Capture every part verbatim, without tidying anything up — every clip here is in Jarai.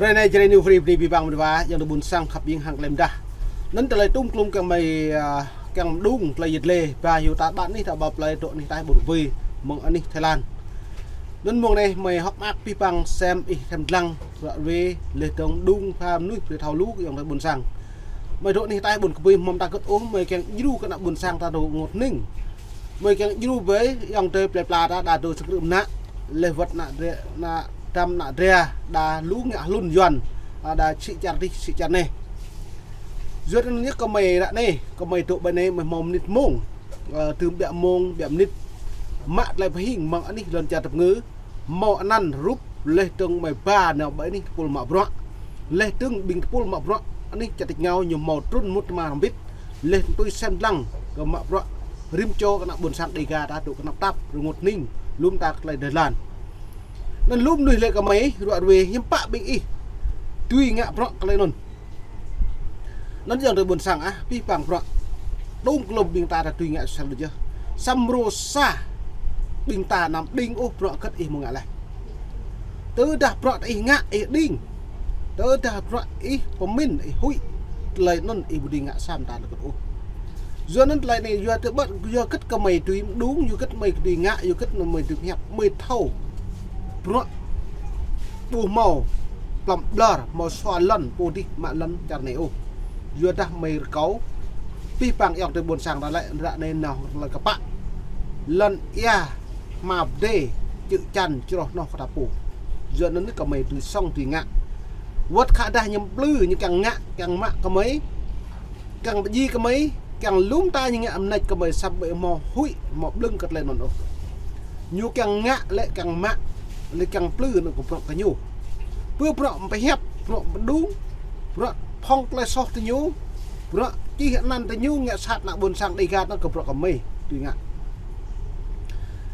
Ră anai jrei ñu free free bi bang mơ̆n wa, yang tơ ƀuôn sang khăp ƀing hăng klem dah. Anŭn tơlơi tŭm klŭm kiăng mơi, a, kiăng mơđung tơlơi yit lê, ba hyu ta ƀă anih ta ƀă plơi dŏ anih taih ƀôn kơbui, mơ̆ng anih Thái Lan. Anŭn mơ̆ng anai mơi hơ̆k mơak bi bang sem ih thêm dlăng, ră ruai, leh dơ̆ng mơđung pha mơnuih brơi thâo lu yang tơ ƀuôn sang. Mơi dŏ anih taih ƀôn kơbui mơ̆m ta kơ̆t ôh, mơi kiăng djru kơ ană ƀuôn sang ta dŏ rơngot hning. Mơi kiăng djru bơi, yang tơ plơi pla ta đa dŏ sơkrư̆ mơnă, leh wơ̆t ană dre-, ană dăm ană drea, đa lu ngă hlŭn yuan, a, đa sĭ čar dih, sĭ čar anai. Yua anŭn yơh kơ mơi ră anai, kơ mơi dŏ ƀơi anai, mơi hmâo mơnit mông, ơ, tơm ƀiă mông, ƀiă mơnit. Mă tơlơi pơhing mơ̆ng anih lŏn čar tơpơngư, hmâo anăn rup, leh dơ̆ng mơi ba nao ƀơi anih tơpul mă bruă. Leh dơ̆ng ƀing tơpul mă bruă, anih čar tač rơngiao ñu hmâo trŭn mŭt tơma rơmbit. Leh tui sem dlăng kơ mă bruă rĭm čô kơ ană ƀuôn sang Đêga ta dŏ kơnăp tap, rơngot hning, lŏm ta kơ tơlơi dơlan. Anŭn lŏm mơnuih lĕ kơ mơi, ră ruai hiư̆m pă ƀing ih dưi ngă bruă kơ tơlơi anŭn. Anŭn yang tơ ƀuôn sang ah, bi bang bruă. Tŭm klŭm ƀing ta ta dưi ngă sang lu jơh. Samơ̆ rơsa ƀing ta anăm đing ôh bruă kơ̆t ih mơ̆ ngă leh. Tơdah bruă ih ngă ih đing. Tơdah bruă ih pơmĭn ih huĭ. Tơlơi anŭn ih ƀu dưi ngă sam ta lĕ kơ̆t ôh. Yua anŭn tơlơi anai, yua tơƀă, yua kơ̆t kơ mơi dưi mơđung, yua kơ̆t mơi dưi ngă, yua kơ̆t mơi dưi pơhiăp, mơi thâo. Bruă ƀu hmâo plăm ƀlŏr, hmâo sua lŏn pô dih mă lŏn čar anai ôh. Yua dah mơi rơkâo, bi bang yang tơ ƀuôn sang ta lĕ, ră anai nao lŏn kơpă. Lŏn ia, hma pơdai, čư̆ čan, čroh noh kơ ta pô. Yua anŭn kơ mơi dưi sŏng dưi ngă. Wơ̆t khă dah ñu plư, ñu kiăng ngă, kiăng mă kơ mơi. Kiăng pơdjai kơ mơi, kiăng lŏm ta ñu ngă mơneč kơ mơi săp ƀơi hmâo huĭ, hmâo ƀlơ̆ng kơ tơlơi anŭn ôh. Ñu kiăng ngă lĕ kiăng mă, lĕ kiăng plư anŭn kơ bruă kơ ñu. Pơ bruă pơhiăp, bruă mơđung, bruă phŏng tơlơi soh tơ ñu, bruă čih anăn tơ ñu ngă sat ană ƀuôn sang Đêga anŭn kơ bruă kơ mơi, dưi ngă.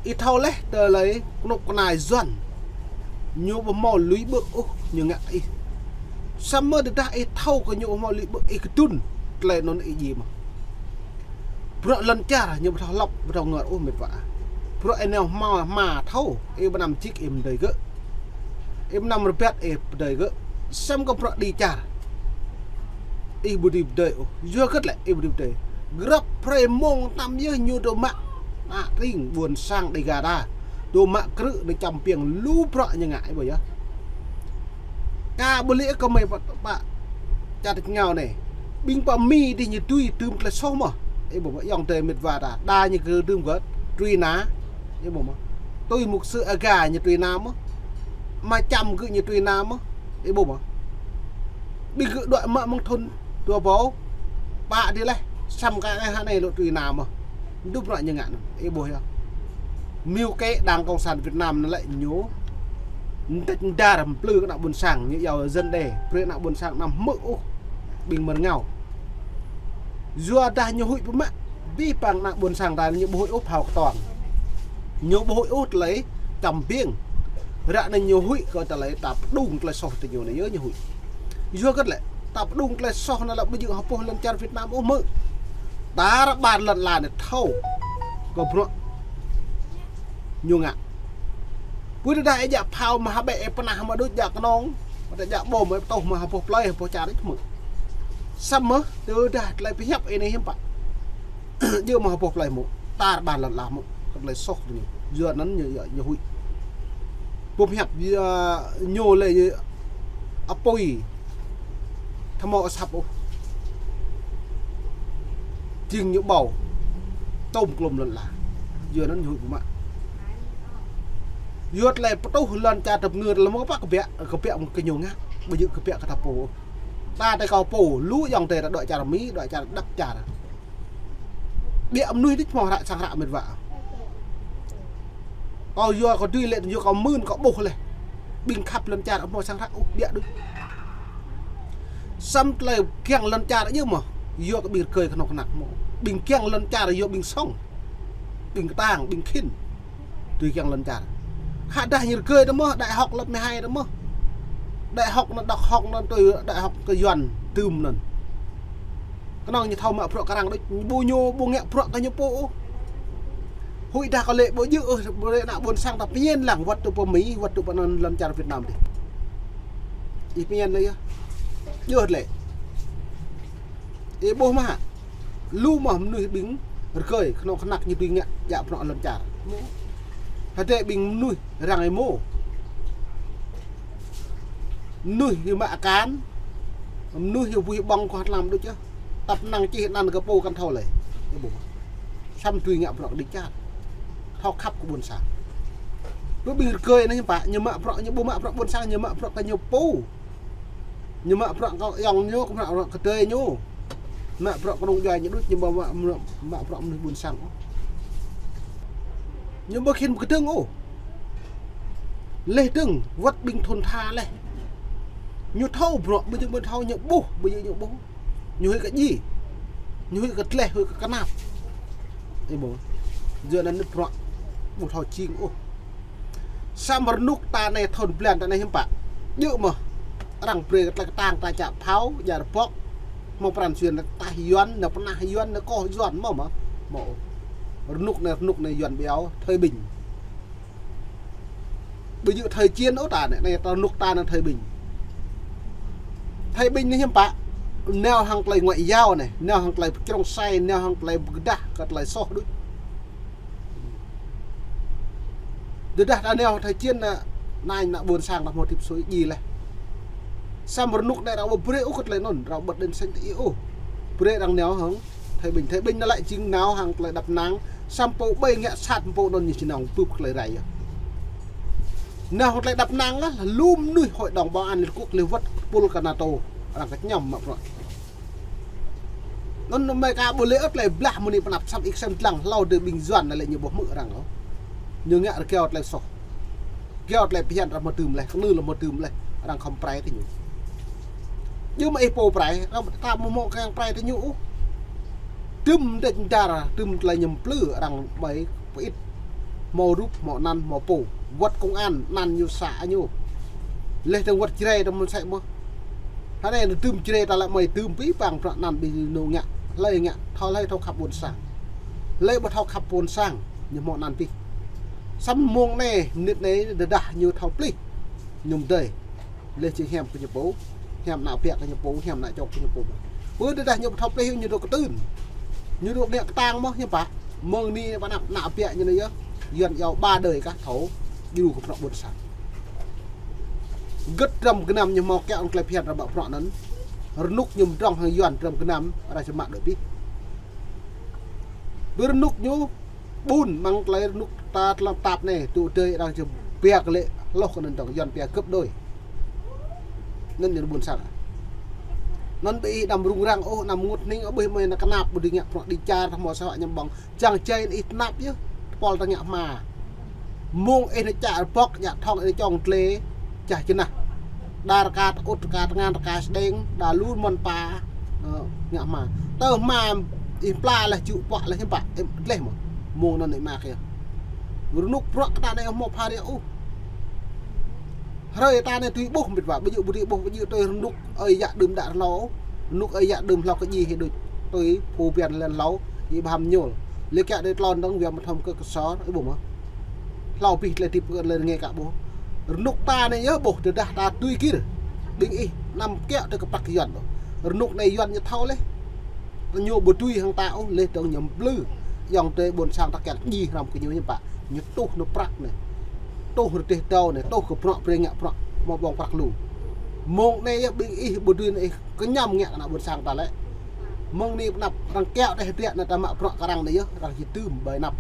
Ih thâo leh tơlơi kơnuk kơna Yuan. Ñu ƀu hmâo lui ƀơ̆k ôh, ñu ngă ih. Samơ̆ tơdah ih thâo kơ ñu ƀu hmâo lui ƀơ̆k ih kơdŭn, tơlơi anŭn ih djai mơ̆. Bruă lŏn čar ñu ƀu thâo lăp, ƀu thâo ngơr ôh mĕt wa. Bruă ih nao hmâo hma thâo, ih ƀu anăm čik ih pơdơi gơ̆. Ih ƀu anăm rơbat ih pơdơi gơ̆. Samơ̆ kơ bruă đĭ čar. Ih ƀu dưi pơdơi ôh. Yua kơ̆t lĕ ih ƀu dưi pơdơi. Grăp hrơi mông tăm yơh ñu dŏ mă. Ană tring ƀuôn sang Đêga ta. Dŏ mă krư̆ nao čăm piêng lu bruă ñu ngă ih ƀuh yơh. Ka ƀu lĕ kơ mơi pă, pă čar tač rơngiao anai. Ƀing pă Mi dih ñu dưi tơm tơlơi soh mơ̆. Ih ƀuh mơ̆, yang tơ mĕt wa ta. Đa ñu kơ tơm kơ trui na. Ih ƀuh mơ̆. Tui mục sư Aga ñu trui na mơ̆. Ama Čăm gơ̆ ñu trui na mơ̆. Ih ƀuh mơ̆. Ƀing gơ̆ đuaĭ mă mơ̆ng thŭn dua rơbâo pă dih leh, samơ̆ kơ anai hă anai lŏ trui na mơ̆. Dŭp bruă ñu ngă anŭn, ih ƀuh yơh. Mơ̆ng kơ Đảng Cộng sản Việt Nam anŭn lĕ ñu. Mơdĕč mơdar mplư kơ ană ƀuôn sang, ñu iâu dân đe, brơi ană ƀuôn sang anăm hmư̆ ôh. Ƀing mơ̆ng rơngiao. Yua dah ñu huĭ pơmă, bi bang ană ƀuôn sang ta ñu ƀu huĭ ôh phao kơtuang. Ñu ƀu huĭ ôh tơlơi čăm piêng. Ră anai ñu huĭ kơ tơlơi ta pơđung tơlơi soh tơ ñu anai yơh ñu huĭ. Yua kơ̆t lĕ, ta pơđung tơlơi soh anŭn lĕ ƀu djơ̆ hơpôh lŏn čar Việt Nam ôh mơ̆. Ta rơbat lŏn ala anai thâo. Kơ bruă ñu ngă. Pui tơdah ih djă phao mă hơbĕ ih pơnah mă đôč djă kơnong. Mă tơ djă ƀom ih pơtuh mă hơpôh plơi hơpôh čar ih mơ̆. Samơ̆ tơdah tơlơi pơhiăp ih anai hiư̆m pă. Djơ̆ mă hơpôh plơi mơ̆. Ta rơbat lŏn ala mơ̆. Kơ tơlơi soh tơ ñu. Yua anŭn ñu, ñu, ñu huĭ. Pơhiăp, yua ñu lĕ, yua apui. Thâo mơ̆ asăp ôh. Jing ñu ƀâo. Tơm klŏm lŏn ala. Yua anŭn ñu huĭ pơmă. Yua tơlơi pơtuh lŏn čar tơpơngư lĕ mơ̆ kơpă kơbiă, kơbiă mơ̆ kơ ñu ngă. Ƀu djơ̆ kơbiă kơ ta pô. Ta tơ kâo pô, lu yang tơ ta dŏ čar Mi, dŏ čar dăp čar. Ƀiă mơnuih đôč hmâo hră sang hră mĕt wa. Kâo yua kâo dưi lĕ yua kâo mưn kâo ƀuh leh. Ƀing khăp lŏn čar hmâo sang hră ôh ƀiă đôč. Samơ̆ tơlơi kiăng lŏn čar yơh mơ̆. Yua kơ ƀing rơgơi kơnuk kơna mơ̆. Ƀing kiăng lŏn čar yua ƀing sŏng. Ƀing kơtang, ƀing khĭn. Tui kiăng lŏn čar. Khă dah ñu rơgơi tơ mơ̆, đại học lớp mười hai tơ mơ̆. Đại học anŭn, đại học anŭn tui đại học kơ Yuan tơm anŭn. Kơnơ̆ng ñu thâo mă bruă kơ arăng đôč, ƀu ñu, ƀu ngă bruă kơ ñu pô ôh. Huĭ dah kơ lĕ ƀu djơ̆ ôh, ƀu lĕ ană ƀôn sang ta pơñen lăng, wơ̆t tŭ pơ Mi, wơ̆t tŭ pơ anŭn lŏn čar Việt Nam dih. Ih pơñen lĕ yơh. Djơ̆ lĕ. Ih ƀuh mơ̆ hă? Lu mơ̆ mơnuih ƀing rơgơi, kơnơ̆ng kơnăk ñu tui ngă, djă bruă lŏn čar. Hơdai ƀing mơnuih răng ih mơ̆. Mơnuih ñu mă akan, mơnuih ñu buih ƀơ̆ng kơ hơtlam đôč yơh. Tăp năng čih anăn kơ pô kăn thâo lĕ. Ih ƀuh. Săm tui ngă bruă kơđi čar. Thâo khăp kơ ƀuôn sang. Lu ƀing rơgơi anai hiư̆m pă, ñu mă bruă, ñu ƀu mă bruă ƀuôn sang, ñu mă bruă kơ ñu pô. Ñu mă bruă kơ ayŏng ñu, kơ mă bruă kơ adơi ñu. Mă bruă kơ nŏng djuai ñu đôč, ñu ƀu mă, mă, mă bruă mơnuih ƀuôn sang ôh. Ñu ƀu khĭn kơdơ̆ng ôh. Leh dơ̆ng, wơ̆t ƀing thŭn tha leh. Ñu thâo bruă, ƀu djơ̆ ƀu thâo, ñu ƀuh, ƀu djơ̆ ñu ƀuh. Ñu huĭ kơ djai. Ñu huĭ kơ tleh, huĭ kơ kơnap. Ih ƀuh. Yua anŭn bruă ƀu thâo jing ôh. Săm rơnŭk ta anai thŭn blan ta anai hiư̆m pă. Djơ̆ mơ̆. Arăng brơi kơ tơlơi kơtang ta čă phao, djă rơbŏk. Hmâo pran jua anai tah Yuan, anai pơnah Yuan, anai koh Yuan mơ̆ mơ̆. Mơ̆. Rơnŭk anai, rơnŭk anai Yuan ƀiă, thời bình. Ƀu djơ̆ thời chiến ôh ta anai, anai ta rơnŭk ta anai thời bình. Thời bình anai hiư̆m pă. Nao hăng tơlơi ngoại giao anai, nao hăng tơlơi pơčrông sai, nao hăng tơlơi pơgơdah kơ tơlơi soh đôč. Tơdah ta nao thời chiến anai, anai ană ƀuôn sang ta hmâo tĭp sui djai leh. Săm rơnŭk anai arăng ƀu brơi ôh kơ tơlơi anŭn, arăng bật đèn xanh tơ ih ôh. Brơi arăng nao hăng thời bình, thời bình anai lĕ jing nao hăng tơlơi đăp năng, săm pô ƀai ngă sat pô anŭn ñu či nao bưp kơ tơlơi rai yơh. Nao hăng tơlơi đăp năng lah, lu mơnuih Hội đồng Bảo an Liên Hợp Quốc leh wơ̆t pul kơ NATO, arăng kơñăm mă bruă. Anŭn Amêrika ƀu lĕ ôh tơlơi blah mơ̆ng anai pơ anăp săm ih sem dlăng hlâo dêh ƀing Yuan anai lĕ ñu ƀu hmư̆ arăng ôh. Ñu ngă rơgao tơlơi soh. Rơgao tơlơi phiăn arăng hmâo tưm leh, kơnưl hmâo tưm leh, arăng khŏm prai tơ ñu. Djơ̆ mơ̆ ih pô prai, arăng ta ƀu hmâo kiăng prai tơ ñu ôh. Tưm đĕč dar, tưm tơlơi ñu plư arăng ƀai pơit. Hmâo rup, hmâo anăn, hmâo pô. Wơ̆t công an, anăn ñu să ñu. Leh dơ̆ng wơ̆t Jrai dơ̆ng mơ̆n sĕ mơ̆. Hơnai anai tưm Jrai ta lĕ mơi tưm pĭ pang bruă anăn ƀing ñu ngă. Hlơi ngă, thâo hlơi thâo khăp ƀuôn sang. Hlơi ƀu thâo khăp ƀuôn sang, ñu hmâo anăn pĭ. Săm mông anai, mơnit anai, tơdah ñu thâo plih. Ñu mơdơi. Leh jing hiam kơ ñu pô, hiam ană ƀiă kơ ñu pô, hiam ană čô kơ ñu pô. Pơ tơdah ñu ƀu thâo plih ñu dŏ kơtưn. Ñu dŏ ngă kơtang mơ̆ hiư̆m pă. Mơ̆ng anai pơ anăp ană ƀiă ñu anai yơh. Yuan iâu ba đời kah thâo. Djru kơ bruă ƀuôn sang. Gĭt dram gơnam ñu hmâo kiăng tơlơi phiăn arăng mă bruă anŭn. Rơnŭk ñu mơdrŏng hăng Yuan dram gơnam arăng či mă đuaĭ pĭ. Pơ rơnŭk ñu ƀun mơ̆ng tơlơi rơnŭk ta tơlơi tap anai, tŭ tơi arăng či pia kơ lĕ hloh kơ anŭn dơ̆ng, Yuan pia gấp đôi. Anŭn ñu ƀuôn sang. Anŭn ƀing ih đăm rŭng răng ôh, đăm ngut hning ôh, ƀing mơi ană kơnap ƀu dưi ngă bruă kơđi čar, hmâo sa hơ̆k ñăm ƀơ̆ng. Čang jai ih tơnap yơh, tơpul ta ngă hma. Mông ih anai čă rơbŏk, čă thŏng ih anai čŏng tlê, čah jơnah. Đa rơka tơ-ŭt, rơka tơngan, rơka sơđeng, đa lu mơ̆n pa, ơ, ngă hma. Tơ hma ih pla leh, jŭ puă leh, hiư̆m pă, ih gleh mơ̆. Mông anŭn ih mă kiăng. Rơnŭk bruă kơ ta anai hmâo pha rơ̆ ôh. Hrơi ta anai tui ƀuh mĭt wa, ƀu djơ̆ ƀu dưi ƀuh, ƀu djơ̆ tui rơnŭk ơi yă đưm đă hlâo. Rơnŭk ơi yă đưm hlâo kơ djai hĭ đôč. Tui pô phiăn lĕ hlâo, ih ƀu hăm ñôl. Lĕ kiăng đơi tlôn dơ̆ng, wia mơ̆ thŏm kơ kơsor, ih ƀuh mơ̆. Hlâo pĭ tơlơi tĭp kơ tơlơi rơngai kơ ƀuh. Rơnŭk ta anai yơh ƀuh tơdah ta tui gir. Ƀing ih anăm kiăng tơ kơ prăk Yuan ƀuh. Rơnŭk anai Yuan ñu thâo leh. Ñu ƀu tui hăng ta ôh, leh dơ̆ng ñu plư. Ayŏng adơi ƀuôn sang ta kiăng djai hrŏm kơ ñu hiư̆m pă. Ñu tuh nao prăk anai. Tuh rơdêh dâo anai, tuh kơ bruă brơi ngă bruă. Hmâo ƀơ̆ng prăk lu. Mông anai yơh ƀing ih ƀu dưi anai ih kơñăm ngă kơ ană ƀuôn sang ta lĕ. Mơ̆ng anai pơ anăp arăng kiăng đeh hơdră anai ta mă bruă kơ arăng anai yơh, arăng či tưm ƀơi anăp.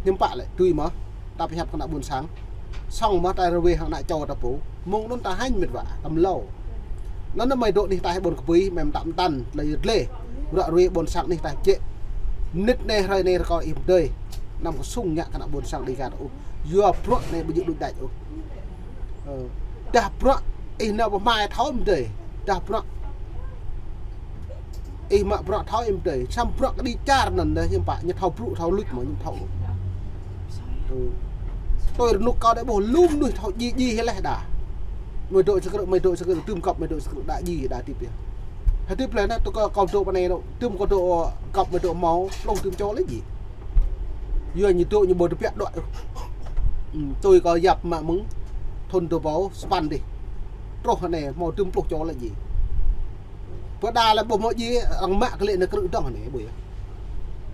Hiư̆m pă lĕ, tui mơ̆, ta pơhiăp kơ ană ƀuôn sang. Sŏng mơ̆ ta rơweh hăng ană čô ta pô. Mông anŭn ta hêñ mĭt wa, ta mlâo. Anŭn mơi dŏ anih ta hĭ ƀôn kơpui, mơi mơtă mơtăn, tơlơi yơh gleh. Bruă rơweh ƀôn sang anih ta hĭ jĕ. Mơnit anai hrơi anai rơkâo ih mơdơi. Anăm kơsŭng ngă kơ ană ƀuôn sang Dega ta ôh. Yua bruă anai ƀu djơ̆ đôč đač ôh. Ơ, dah bruă ih nao pơ hmua thâo mơdơi. Dah bruă ih mă bruă thâo ih mơdơi. Săm bruă kơđi čar anŭn dah hiư̆m pă, ñu thâo brŭ thâo luč mơ̆ ñu thâo. Ơ. Tui rơnŭk kâo đơi ƀuh lu mơnuih thâo djai djai hĭ leh đa. Mơi dŏ sa krư̆, mơi dŏ sa krư̆, tưm kŏp mơi dŏ sa krư̆ đa djai đa tĭp yơh. Hơdip leh anai tui kâo, kâo dŏ pơ anai dŏ, tưm kâo dŏ kŏp mơi dŏ hmâo, plông tưm čô leh djai. Yua ñu dŏ ñu ƀu tơbiă đuaĭ. Ư, tui kâo yap mă mơ̆ng thŭn dua rơbâo sapăn dih. Truh anai hmâo dŭm pluh čô lĕ djai. Pơ đa lĕ ƀu hmâo djai, arăng mă kơ lĕ anai krư̆ dơ̆ng anai ƀuh yơh.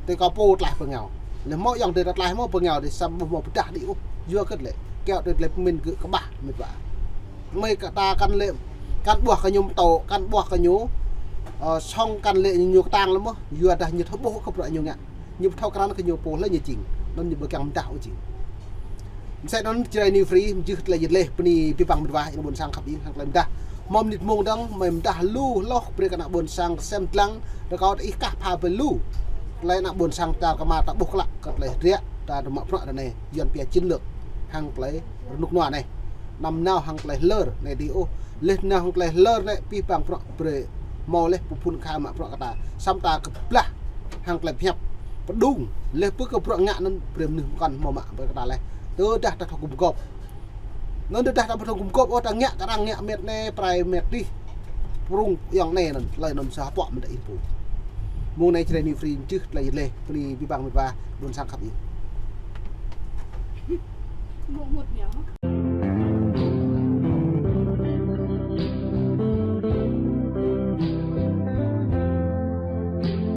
Tui kâo pô tlaih pơngao. Lĕ hmâo ayŏng adơi ta tlaih hmâo pơngao dih samơ̆ ƀu hmâo pơdah đĭ ôh. Yua kơ lĕ kiaŏ tui lĕ pơmĭn gơ̆ kơƀah mĭt wa. Mơi kơ ta kăn lĕ, kăn ƀuah kơ ñu pơtô, kăn ƀuah kơ ñu, ơ, sŏng kăn lĕ ñu kơtang lĕ mơ̆. Yua dah ñu thâo ƀuh kơ bruă ñu ngă. Ñu ƀu thâo krăn kơ ñu pô lĕ ñu jing. Anŭn ñu ƀu kiăng mơdah ôh jing. Mơsĕ anŭn Jrai New Free mjưh tơlơi jĕ leh bơni abih bang mĭt wa, ană ƀôn sang khăp in hăng tơlơi mơdah. Hmâo mơnit mông dơ̆ng, mơi mơdah lu hloh brơi kơ ană ƀôn sang kơsem dlăng, rơkâo tơ ih kah pha brơi lu. Tơlơi ană ƀôn sang ta kơmă ta ƀuh klă, kơ tơlơi hơdră, ta mă bruă ră anai, Yuan pia chiến lược, hăng tơlơi rơnŭk rơnua anai. Anăm nao hăng tơlơi hlơr anai dih ôh, leh nao hăng tơlơi hlơr anai, abih bang bruă brơi, hmâo leh pơphun kha mă bruă kơ ta. Samơ̆ ta kơblah hăng tơlơi pơhiăp, pơdung, leh pơ kơ bruă ngă anŭn brơi mơnuih mơkŏn hmâo mă brơi kơ ta leh. Tơdah ta thâo gum gôp. Anŭn tơdah ta ƀu thâo gum gôp ôh, ta ngă kơ arăng ngă mĕt anai, prai mĕt dih. Prung ayŏng anai anŭn, tơlơi anŭn sa hơpuă mơ̆n ta ih pô. Mông anai Jrai New Free mjưh tơlơi jĕ leh, bơni abih bang mĭt wa, ƀôn sang khăp in.